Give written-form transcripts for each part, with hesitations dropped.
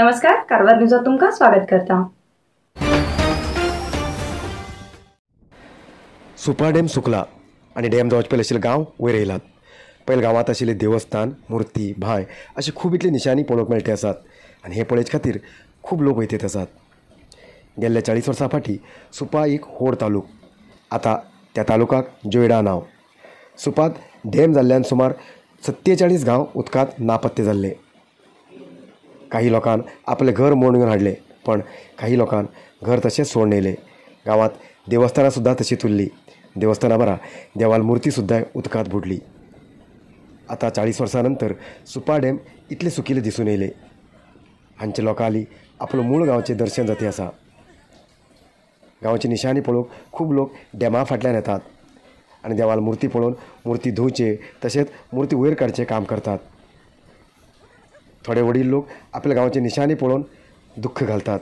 नमस्कार, कारवार न्यूजात तुमकां स्वागत करता। सुपा डॅम सुकला आनी डॅम जावचे पयलीं आशिल्ले गांव वयर येयलात। पयले गांवांत आशिल्ले देवस्थान, मूर्ती, भांय अशी खूब इतली निशाणी पळोवंक मेळटी आसात आनी हे पळोवचे खातीर खूब लोक वयतात आसात। गेल्ल्या 40 वर्सां फाटीं सुपा एक होड तालुक, आतां त्या तालुकाक जोयडा नांव। सुपात डॅम जाल्ल्यान सुमार 47 गांव उदकांत नापत्ते जाल्ले। काही लोकांक आपलें घर मोडून हाडलें, पण काही लोकांक घर तशेंच सोडून येयलें। गांवांत देवस्थानां सुद्दां तशीच उरली। देवस्थानां बरा देवाल मूर्ती सुद्दां उदकांत बुडली। आतां 40 वर्सां नंतर सुपा डॅम इतले सुकिल्ले दिसून येयले। हांचे लोकांनी आपलो मूळ गांवचें दर्शन जाती आसा। गांवची निशाणी पळोवंक खूब लोक डॅमा फाटल्यान येतात आनी देवाल मूर्ती पळोवन मूर्ती धुवचे तशेंच मूर्ती वयर काडचें काम करतात। थोडे वडील लोक आपल्या गांवची निशाणी पळोवन दुख्ख घालतात।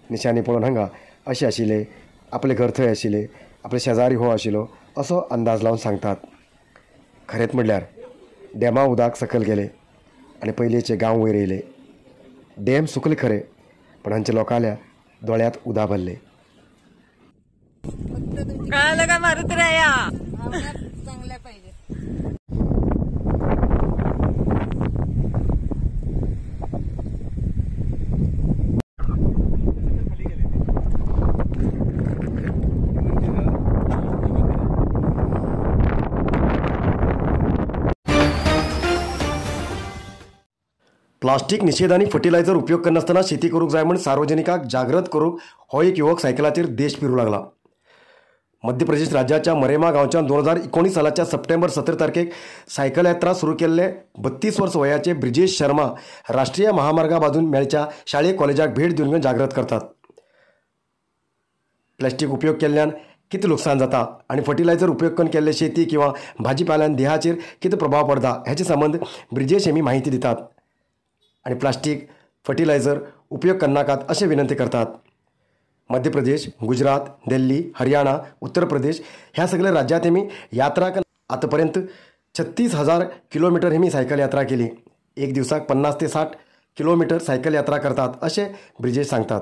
निशाणी पळोवन हांगा अशें आशिल्लें, आपलें घर थंय आशिल्लें, आपले शेजारी हो आशिल्लो असो अंदाज लावन सांगतात। खरेंच म्हणल्यार डॅमा उदक सकयल गेलें आनी पयलींचे गांव वयर येयले। डॅम सुकले खरें, पण हांच्या लोकांल्या दोळ्यांत उदक भरलें। कळालं का मारुतराया? चांगल्या पाहिजे। प्लास्टीक निषेध आनी फर्टिलायझर उपयोग करनासतना शेती करूंक जाय म्हूण सार्वजनिकांक जागृत करूंक हो एक युवक सायकलाचेर देश फिरूंक लागला। मध्य प्रदेश राज्याच्या मरेमा गांवच्यान 2019 सालाच्या सप्टेंबर 17 तारखेक सायकल यात्रा सुरू केल्ले 32 वर्स वयाचे ब्रिजेश शर्मा राष्ट्रीय महामार्गा बाजून मेळच्या शाळे कॉलेजाक भेट दिवन जागृत करतात। प्लास्टीक उपयोग केल्ल्यान कितें लुकसाण जाता आनी फर्टिलायझर उपयोग करून केल्ले शेती किंवा भाजीपाल्यान देहाचेर कितें प्रभाव पडता हेचे संबंद ब्रिजेश हेमी माहिती दितात आनी प्लास्टीक फर्टिलायझर उपयोग करनाकात अशें विनंती करतात। मध्य प्रदेश, गुजरात, दिल्ली, हरियाणा, उत्तर प्रदेश ह्या सगळ्या राज्यात हेमी यात्रा आतापर्यंत 36,000 किलोमीटर हेमी सायकल यात्रा केली। एक दिवसाक 50 ते 60 किलोमीटर सायकल यात्रा करतात असे ब्रिजेश सांगतात।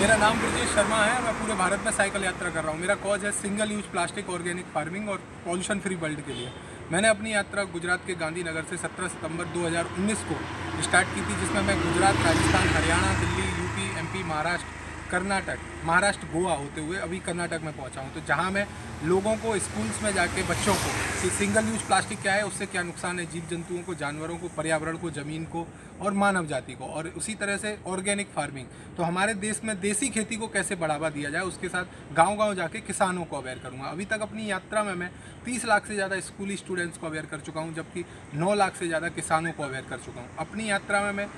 मेरा नाम ब्रिजेश शर्मा है, मैं पूरे भारत में साइकिल यात्रा कर रहा हूँ। मेरा कॉज है single use plastic, organic farming और पॉल्यूशन फ्री वर्ल्ड के लिए। मैंने अपनी यात्रा गुजरात के गांधीनगर से 17 सितंबर 2019 को स्टार्ट की थी, जिसमें मैं गुजरात, राजस्थान, हरियाणा, दिल्ली, यूपी, एमपी, महाराष्ट्र, कर्नाटक, महाराष्ट्र, गोवा होते हुए अभी कर्नाटक में पहुंचा हूं। तो जहां मैं लोगों को स्कूल्स में जाके बच्चों को कि सिंगल यूज प्लास्टिक क्या है, उससे क्या नुकसान है जीव जंतुओं को, जानवरों को, पर्यावरण को, ज़मीन को और मानव जाति को, और उसी तरह से ऑर्गेनिक फार्मिंग, तो हमारे देश में देसी खेती को कैसे बढ़ावा दिया जाए, उसके साथ गाँव-गाँव जाके किसानों को अवेयर करूँगा। अभी तक अपनी यात्रा में मैं 30 लाख से ज़्यादा स्कूली स्टूडेंट्स को अवेयर कर चुका हूँ, जबकि 9 लाख से ज़्यादा किसानों को अवेयर कर चुका हूँ। अपनी यात्रा में मैं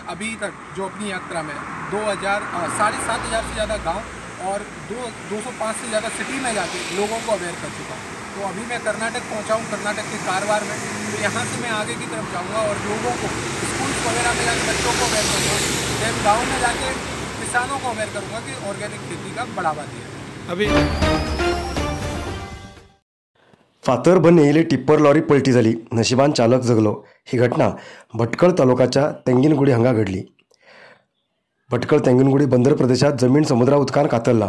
अभी तक जो अपनी यात्रा में 2,000 7,500 से ज़्यादा गांव और 205 से ज़्यादा सिटी में जाके लोगों को अवेयर कर चुका हूँ। तो अभी मैं कर्नाटक पहुँचा हूँ, कर्नाटक के कारवार में। तो यहाँ से मैं आगे की तरफ जाऊँगा और लोगों को स्कूल्स वगैरह में जाके बच्चों को अवेयर करूँगा, फिर गाँव में जाके किसानों को अवेयर करूँगा कि ऑर्गेनिक खेती का बढ़ावा दिया। अभी फातर भरून येयिल्ली टिप्पर लॉरी पलटी जाली, नशिबान चालक जगलो। ही घटना भटकळ तालुक्याच्या तेंगिनगुडी हांगा घडली। भटकळ तेंगिनगुडी बंदर प्रदेशात जमीन समुद्रा उदकान कातरला।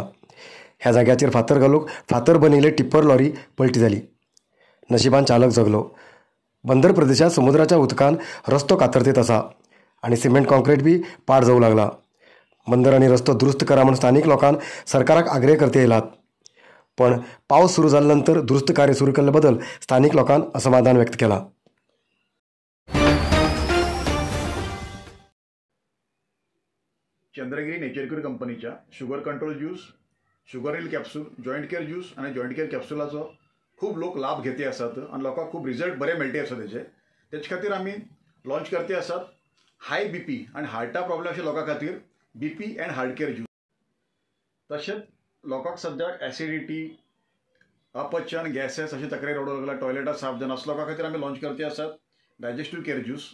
ह्या जाग्याचेर फातर घालूंक फातर भरून येयिल्ली टिप्पर लॉरी पलटी जाली, नशिबान चालक जगलो। बंदर प्रदेशात समुद्राच्या उदकान रस्तो कातरतेत आसा आनी सिमेंट कॉन्क्रीट बी पाड जावंक लागला। बंदर आनी रस्तो दुरुस्त करा म्हूण स्थानीक लोकांक सरकाराक आग्रह करते येयलात, पण पावस सुरू जाल्या नंतर दुरुस्त कार्य सुरू केल्ले बदल स्थानीक लोकांन असमाधान व्यक्त केला। चंद्रगिरी नेचर क्यूर कंपनीच्या sugar control juice, sugar heal capsule, joint care juice आनी जॉयंट केअर कॅप्सुलाचो खूब लोक लाभ घेते आसात आनी लोकांक खूब रिजल्ट बरे मेळटे आसा तेजे। तेचे खातीर आमी लॉन्च करते आसात हाय बीपी आनी हार्टा प्रॉब्लेम अशे लोकां खातीर BP and heart care juice. तशेंच लोकांक सद्याक एसिडिटी, अपचन, गॅसेस अशी तक्रारी रडूंक लागला, टॉयलेटां साफ जायना, असो लोकां खातीर आमी लॉन्च करते आसात डायजेस्टीव केअर ज्यूस।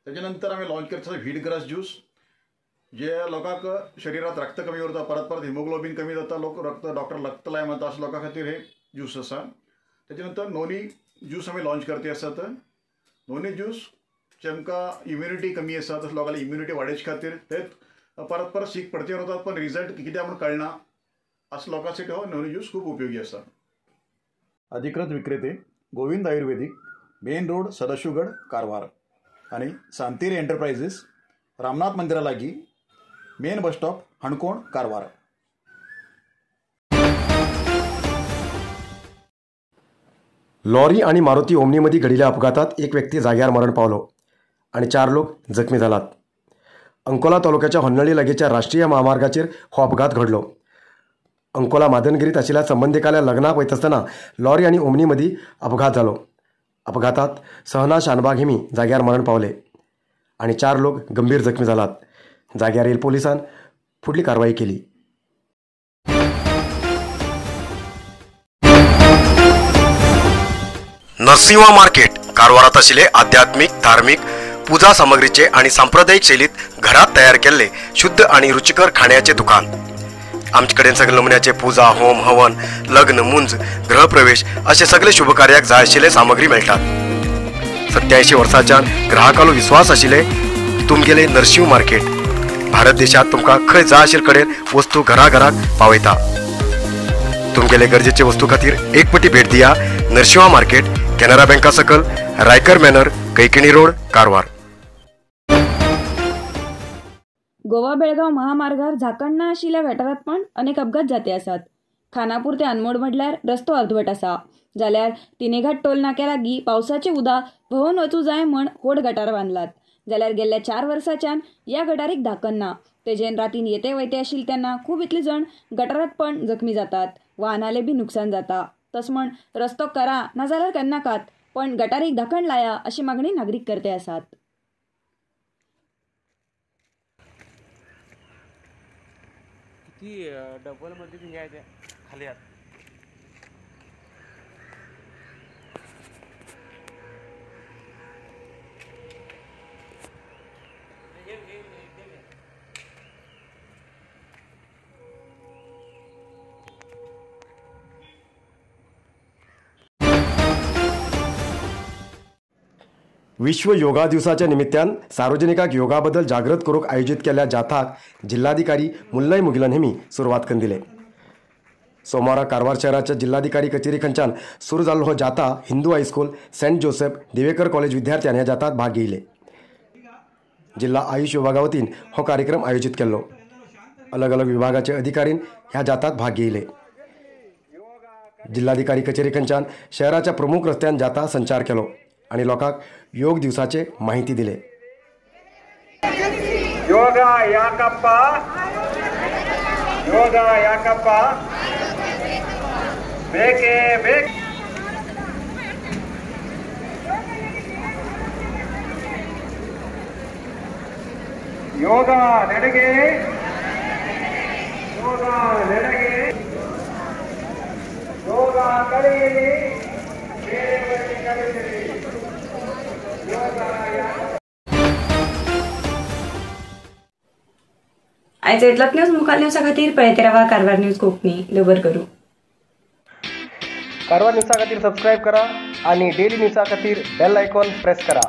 तेजे नंतर आमी लॉन्च करते आसात व्हीट ग्रास ज्यूस, जे लोकांक शरीरात रक्त कमी उरता, परत परत हिमोग्लोबीन कमी जाता, लोक रक्त डॉक्टर रक्त लाय म्हणता, अशा लोकां खातीर हे ज्यूस आसा। तेजे नंतर नोनी ज्यूस आमी लॉन्च करते आसात. नोनी ज्यूस जेमकां इम्युनिटी कमी आसा तसो लोकांली इम्युनिटी वाडोवचे खातीर ते परत परत सीक पडते वतात पण रिजल्ट कित्याक म्हूण कळना असो लोकांसाठी हो नोनी ज्यूस खूब उपयोगी आसा. अधिकृत विक्रेते Govind Ayurvedic, main road, Sadashivgad, Karwar आनी सांतेरी एंटरप्राइजेस, रामनाथ मंदिरा लागीं, main bus stop, Canacona, Karwar. Lorry आणि मारुती ओमनीमध्ये घडिल्ल्या अपघातात एक व्यक्ती जाग्यार मरण पावलो आणि 4 लोक जखमी जालात. अंकोला तालुक्याच्या होन्नळी लागींच्या राष्ट्रीय महामार्गाचेर हो अपघात घडलो. अंकोला मादनगिरीत आशिल्ल्या संबंधिकाल्या लग्नाक वयता आसतना लॉरी आनी ओमनी मदीं अपघात जालो. अपघातात सहना शानबाग हिमी जाग्यार मरण पावले आनी 4 लोक गंभीर जखमी जालात. जाग्यार येयल पोलिसान फुडली कारवाई केली. नरसिंहा मार्केट कारवारात आशिल्ले आध्यात्मिक, धार्मिक पूजा सामग्रीचे आणि सांप्रदायिक शैलीत घरात तयार केल्ले शुद्ध आणि रुचिकर खाण्याचे दुकान. आमचे कडेन सगळे नमुन्याचे पूजा, होम, हवन, लग्न, मुंज, गृहप्रवेश असे सगळे शुभकार्याक जाय आशिल्ले सामग्री मेळटात. 87 वर्सांच्यान ग्राहकालो विश्वास आशिल्ले तुमगेले नरसिंह मार्केट भारत देशात तुमकां खंय जाय आशिल्ले कडेन वस्तू घराघराक पावयता. तुमगेले गरजेचे वस्तू खातीर एक पटी भेट दिया नरसिंहा मार्केट, कॅनरा बँका सकल, रायकर मॅनर, कैकिणी रोड, कारवार. गोवा बेळगाव महामार्गार झाकण ना आशिल्ल्या गटारात पण अनेक अपघात जाते आसात. खानापूर ते अनमोड म्हटल्यार रस्तो अर्धवट आसा, जाल्यार तिनेघाट टोल नाक्या लागीं पावसाचे उदक व्हांवन वचूं जाय म्हण होड गटार बांदलात. जाल्यार गेल्ल्या 4 वर्सांच्यान ह्या गटारीक धाकण ना. तेजेन रातीन येते वयते आशिल्ले तेन्ना खूब इतले जण गटारात पण जखमी जातात, वाहनाले बी नुकसान जाता. तस म्हण रस्तो करा नाजाल्यार करनाकात, पण गटारीक धाकण लाया अशी मागणी नागरीक करते आसात. किती डबल मध्ये हे आहे खाली आत. विश्व योगा दिवसाच्या निमित्तान सार्वजनिकाक योगाबद्दल जागृत करूक आयोजित केल्ल्या जाथाक जिल्हाधिकारी मुल्लय मुगिलन हेमी सुरवात करून दिले. सोमवारा कारवार शहराच्या जिल्हाधिकारी कचेरी खंच्यान सुरू जाल्लो हो जाथा Hindu high school, Saint Joseph, Divekar college विद्यार्थ्यान ह्या जाथात भाग घेयले. जिल्हा आयुष विभागा वतीन हो कार्यक्रम आयोजित केल्लो. अलग अलग विभागाचे अधिकारीन ह्या जाथात भाग घेयले. जिल्हाधिकारी कचेरी खंच्यान शहराच्या प्रमुख रस्त्यान जाथा संचार केलो आणि लोकांक योग दिवसाचे माहिती दिले. योगा याकप्पा, योगा याकप्पा, बेके बेक. योगा नडगे, योगा नडगे, योगा कलियली, ಬೇರೆಯವರಿಗೆ ಕಲಿಸಿರಿ. आयज इतलोच न्यूज. मुखार न्यूजा खातीर पळयत रावा कारवार न्यूज कोंकणी. दवर करूं. कारवार न्यूजा खातीर सबस्क्रायब करा आणि डेली न्यूजा खातीर बेल आयकॉन प्रेस करा.